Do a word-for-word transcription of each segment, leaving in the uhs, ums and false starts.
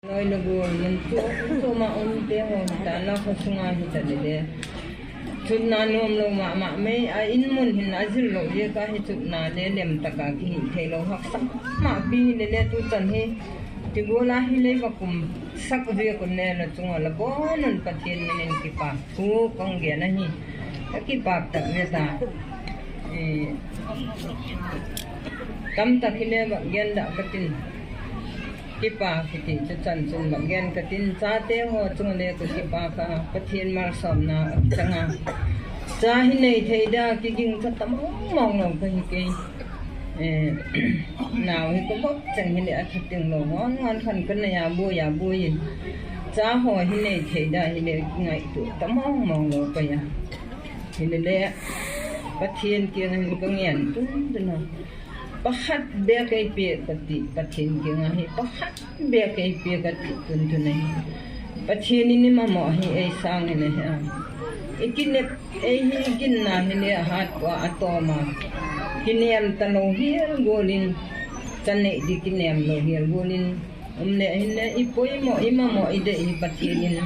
Noi le gol mun chu, chu ma um te ho ta na kho sunga hi ta le le. Chutna nom lou mama mai a in mun hin a jil lou le ka hi chutna le lem taka ki hi thei lou hak sak ma pi le le tu chan hi. Ti gol a hi le va kum sak ve kun le la chunga la bon un Pathen min in kipa. Thu kong gen ahi. Ka kipak tak ve ta. Eh, tam tak hi le va gen da ka tin. Kipa kiti chu chan chun va gen ka tin. Chate ho chung le ka kipa ka Pathen malsomna a changa. Cha hi nei thei da ki ging cha tam mong mong lo ka hi kei. Eh, nau hi ko bok chang hi le a that ting lo ngon ngon khan ka na ya bu ya bu yin. Cha ho hi nei thei da hi le ki ngai tu tam mong mong lo ka ya. Hi le le Pathen kiang hin ka ngen tun tun a. Pakhat bek ei pe ka ti Pathen kiang a hi pakhat bek ei pe ka ti tun tun a hi. Pathen in i mamo hi ei sang in a hi a. I kinep ei hi i ginna hi le a hat tua a toma. Kinem ta lo hial golin. Chan nei di kinem lo hial golin. Um le hin le i poimo i mamo i de hi Pathen in.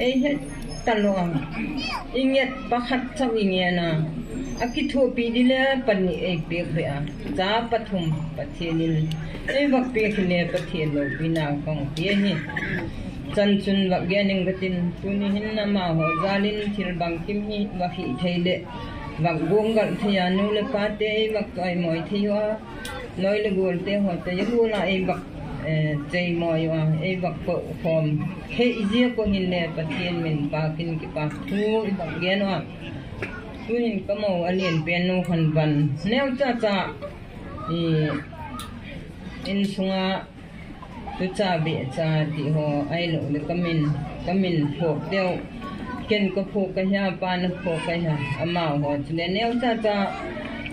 Ei het ta lo a. I nget pakhat chau i ngen a. A kithopi di le pani ei pek ve a. Cha pathum Pathen in. Ei vak pek hi le Pathen lo pi na kong pi hi. Chan chun vak gen ing ka tin, tuni hin na ma ho jalin thil bang kim hi vak hi thei le, vak gong gal thei a nu le pa te ei vak toi moi thei a, noi le gol te ho te ya gol a ei vak, eh, chei moi a, ei vak ko khom. He i zia ko hin le Pathen min pa kin kipa thu i vak gen a. Tu hin ka mo a lien pen nu khan van. Neu cha cha i in sunga Tucha beh cha ti ho, ai lo le ka min, ka min phok deu. Ken ka phok ka hia, pa na phok ka hia, amau ho chu le neu cha cha.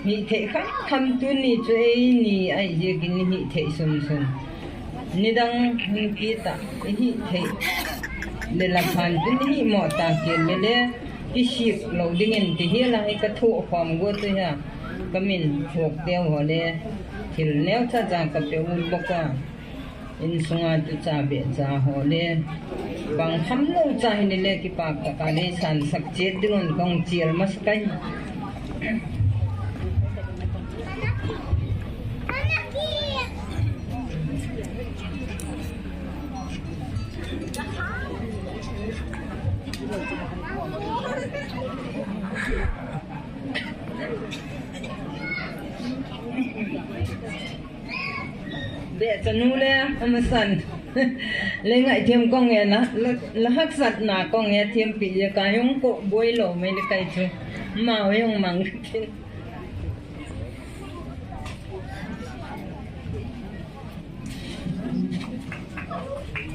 Hi thei kham kham tuni chu ei ni ai je kin hi thei sum sum. Nidang hin ki ta, hi thei. Le la phan tuni hi mo ta ki le le, ki sik lo ding in ti hi la hi ka thu khom go tu hia. Ka min phok deu ho le, thil neu cha cha ka pe un bok a. Insunga tucha beh cha ho le. Bang kham lou cha hi le le kipak taka le san sak chet ding un kong chial mas kai. Beh chanu le, amasan. Le ngai thiam kong e na, la, la haksatna kong e thiam pi le ka yong ko boi lo mai le kai chu. Ma yong mang kin.